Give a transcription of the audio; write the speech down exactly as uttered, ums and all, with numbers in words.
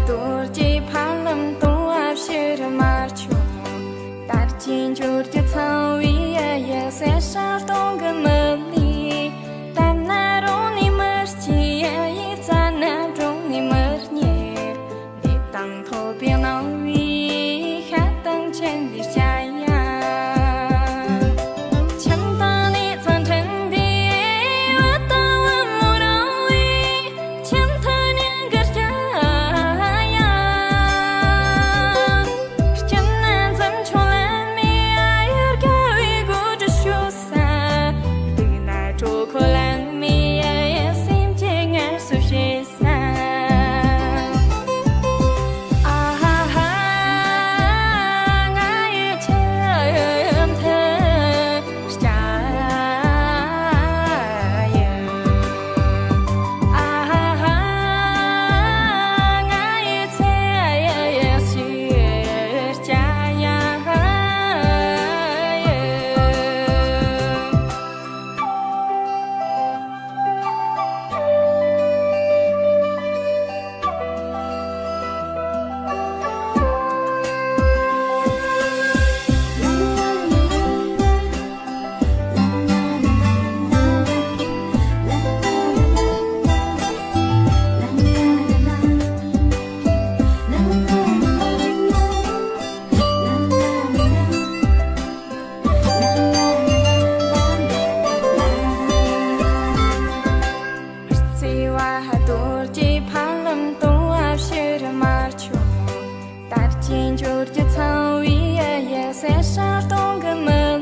གཏོར་གྱི་ཕ་ལམ་དུ་བ་ཕྱིར་མ་ཆོག་དར་གྱི་འབྱོར་གྱི་ཚང་བའི་ཡ་ཡ་སེ་ཧྲ་གཏོང་གི་མི་ལུས། དམ་ན་རོང་ནས་མི་སྐྱེ་ཡི་རྩ་ན་འབྲོང་ནས་མི་རྙེད། འདི་དང་ཐོབ་པའི་སྣང་བའི་ཤ་དང་ཆེན་པོའི་སྐྱ་ཡ། ཁྱིམ་དང་ནས་ཚང་ཕྲེང་བའི་བུ་དང་བུ་མོ་རང་བའི། ཁྱིམ་མཐུན་ཉིན་དཀར་སྐྱ་ཡ། སྐྱིད་ན་འཛུམ་ཆུང་ལ་མི་ཨ་ཡུར་དགའ་བའི་དགོད་བྲོ་ཞུ་ས། སྡུག་ན་གྲོད་ཁོག་ལ་མི་ཨ་ཡ་སེམས་ཀྱི་ངལ་གསོ་བྱེད་ས། ཨ་ཧ་ཧ། ང་ཡི་ཁྱིམ་མཐུན། བརྩེ་བ་གཏོར་གྱི་ཕ་ལམ་དུ་བ་ཕྱིར་མ་ཆོག་དར་གྱི་འབྱོར་གྱི་ཚང་བའི་ཡ་ཡ་སེ་ཧྲ་གཏོང་གི་མི།